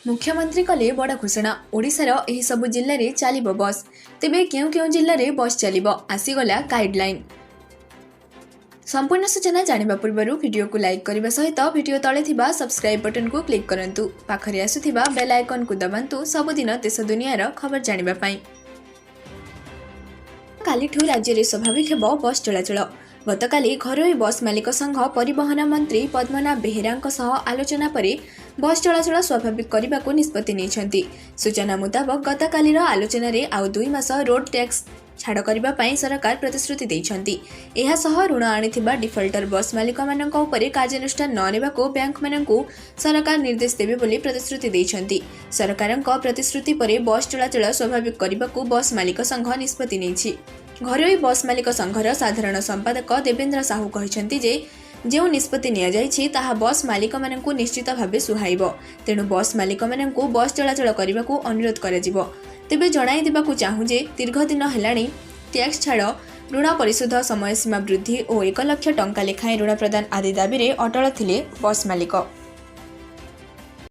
ମୁଖ୍ୟମନ୍ତ୍ରୀ କଲେ ବଡ଼ ଘୋଷଣା। ଓଡ଼ିଶାର ଏହିସବୁ ଜିଲ୍ଲାରେ ଚାଲିବ ବସ୍। ତେବେ କେଉଁ କେଉଁ ଜିଲ୍ଲାରେ ବସ୍ ଚାଲିବ, ଆସିଗଲା ଗାଇଡଲାଇନ୍। ସମ୍ପୂର୍ଣ୍ଣ ସୂଚନା ଜାଣିବା ପୂର୍ବରୁ ଭିଡ଼ିଓକୁ ଲାଇକ୍ କରିବା ସହିତ ଭିଡ଼ିଓ ତଳେ ଥିବା ସବସ୍କ୍ରାଇବ୍ ବଟନକୁ କ୍ଲିକ୍ କରନ୍ତୁ। ପାଖରେ ଆସୁଥିବା ବେଲ୍ ଆଇକନ୍କୁ ଦବାନ୍ତୁ, ସବୁଦିନ ଦେଶ ଦୁନିଆର ଖବର ଜାଣିବା ପାଇଁ। କାଲିଠୁ ରାଜ୍ୟରେ ସ୍ୱାଭାବିକ ହେବ ବସ୍ ଚଳାଚଳ। ଗତକାଲି ଘରୋଇ ବସ୍ ମାଲିକ ସଂଘ ପରିବହନ ମନ୍ତ୍ରୀ ପଦ୍ମନାଭ ବେହେରାଙ୍କ ସହ ଆଲୋଚନା ପରେ ବସ୍ ଚଳାଚଳ ସ୍ୱାଭାବିକ କରିବାକୁ ନିଷ୍ପତ୍ତି ନେଇଛନ୍ତି। ସୂଚନା ମୁତାବକ, ଗତକାଲିର ଆଲୋଚନାରେ ଆଉ 2 ମାସ ରୋଡ୍ ଟ୍ୟାକ୍ସ ଛାଡ଼ କରିବା ପାଇଁ ସରକାର ପ୍ରତିଶ୍ରୁତି ଦେଇଛନ୍ତି। ଏହାସହ ଋଣ ଆଣିଥିବା ଡିଫଲ୍ଟର ବସ୍ ମାଲିକମାନଙ୍କ ଉପରେ କାର୍ଯ୍ୟାନୁଷ୍ଠାନ ନ ନେବାକୁ ବ୍ୟାଙ୍କମାନଙ୍କୁ ସରକାର ନିର୍ଦ୍ଦେଶ ଦେବେ ବୋଲି ପ୍ରତିଶ୍ରୁତି ଦେଇଛନ୍ତି। ସରକାରଙ୍କ ପ୍ରତିଶ୍ରୁତି ପରେ ବସ୍ ଚଳାଚଳ ସ୍ୱାଭାବିକ କରିବାକୁ ବସ୍ ମାଲିକ ସଂଘ ନିଷ୍ପତ୍ତି ନେଇଛି। ଘରୋଇ ବସ୍ ମାଲିକ ସଂଘର ସାଧାରଣ ସମ୍ପାଦକ ଦେବେନ୍ଦ୍ର ସାହୁ କହିଛନ୍ତି ଯେ ଯେଉଁ ନିଷ୍ପତ୍ତି ନିଆଯାଇଛି, ତାହା ବସ୍ ମାଲିକମାନଙ୍କୁ ନିଶ୍ଚିତ ଭାବେ ସୁହାଇବ। ତେଣୁ ବସ୍ ମାଲିକମାନଙ୍କୁ ବସ୍ ଚଳାଚଳ କରିବାକୁ ଅନୁରୋଧ କରାଯିବ। ତେବେ ଜଣାଇ ଦେବାକୁ ଚାହୁଁ ଯେ ଦୀର୍ଘ ଦିନ ହେଲାଣି ଟ୍ୟାକ୍ସ ଛାଡ଼, ଋଣ ପରିଶୋଧ ସମୟସୀମା ବୃଦ୍ଧି ଓ 1 ଲକ୍ଷ ଟଙ୍କା ଲେଖାଏଁ ଋଣ ପ୍ରଦାନ ଆଦି ଦାବିରେ ଅଟଳ ଥିଲେ ବସ୍ ମାଲିକ।